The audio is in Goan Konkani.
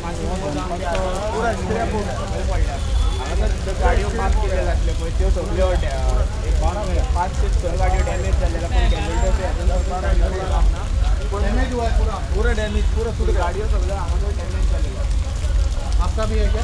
पुरा स्क्रॅप सगळें पडल्या. हांगासर गाडयो पार्क केल्ल्यो आसल्यो पळय, त्यो सगळ्यो एक 5 ते 6 गाडयो डॅमेज जाल्ले, पूण कॅज्युअल्टी अजून ना. डैमेज हुआ है पूरा, पूरा डैमेज, पूरा गाडयो सगळ्यो हांगासर डॅमेज जाल्यो. आपका भी है क्या?